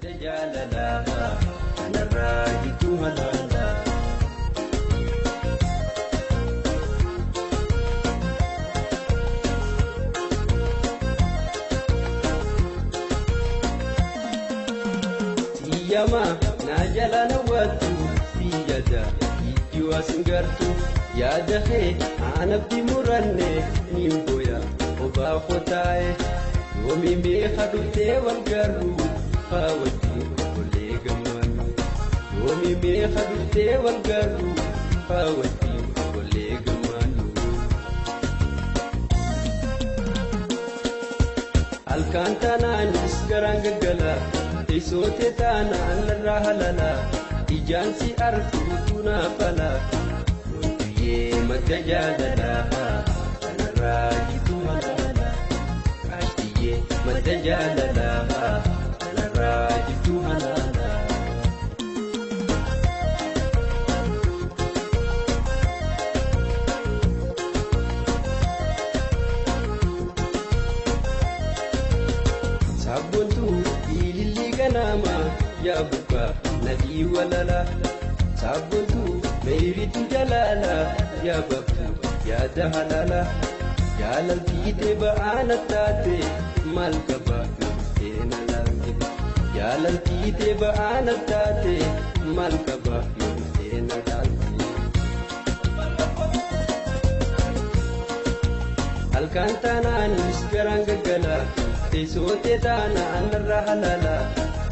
Madda jaalalaa kanarraa jitu halaala. Siyyamaa naa jalaan hawwattu siyyada ijji waa sin gartu yaada kee aanabdi muranne niin boya obaa kotaa'e yoomii meeqa dhuftee wal garru haa wajjin obbolee gammannu yoomii meeqa dhuftee wal garru haa wajjin obbolee gammannu. Halkan taanaanis garaan gaggala teessootee taanaan narraa halala ijaan si arguutu naaf fala. Wantuyyee madda jaalalaa kanarraa jitu halaala. Qaashtiyyee madda jaalalaa kanarraa jitu halaala. Sabboontuu ilillii ganama yaa bukka nadii walala. Sabboontuu meeyritu jalaala yaa babtu yaada halaala. Jaalaltiitee ba'aana taate maal qaba yoo na laalte. Jaalaltiitee ba'aana taate maal qaba yoo na laalte. Halkan taanaanis garaan gaggala teessootee taanaan narraa halaala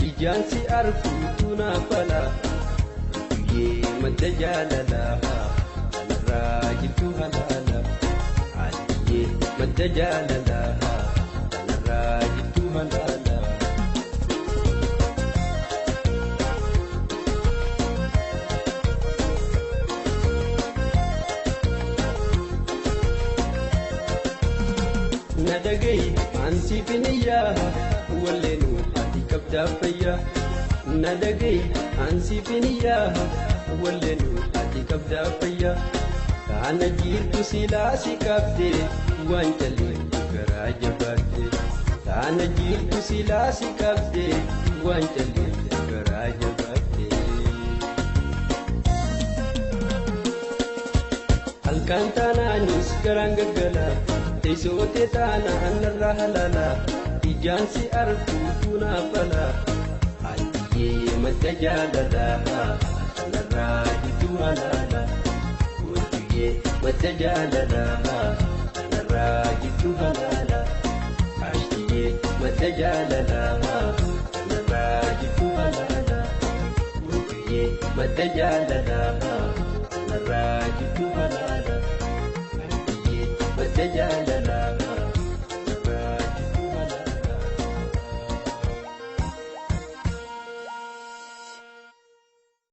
ijaan si arguutu naaf fala. Guyyee madda jaalalaa kanarraa jirtu halaala. Aliyyee madda jaalalaa kanarraa jirtu halaala. Na dhagahi ansiif hin iyyaa walleenu ati qabdaaf fayyaa. Na dhagahi ansiif hin iyyaa walleenu ati qabdaaf fayyaa. Taana jirtu silaa si qabde waan calleetu garaa jabaatte. Taana jirtu silaa si qabde waan calleetu garaa jabaatte. Halkan taanaanis garaan gaggala teessootee taanaan narraa halaala ijaan si arguutu naaf fala. Aliyyee madda jaalalaa kanarraa jitu halaala. Wantuyyee madda jaalalaa kanarraa jitu halaala. Qaashtiyyee madda jaalalaa kanarraa jitu halaala. Wantuyyee madda jaalalaa kanarraa jitu halaala. Qaashtiyyee madda jaalalaa.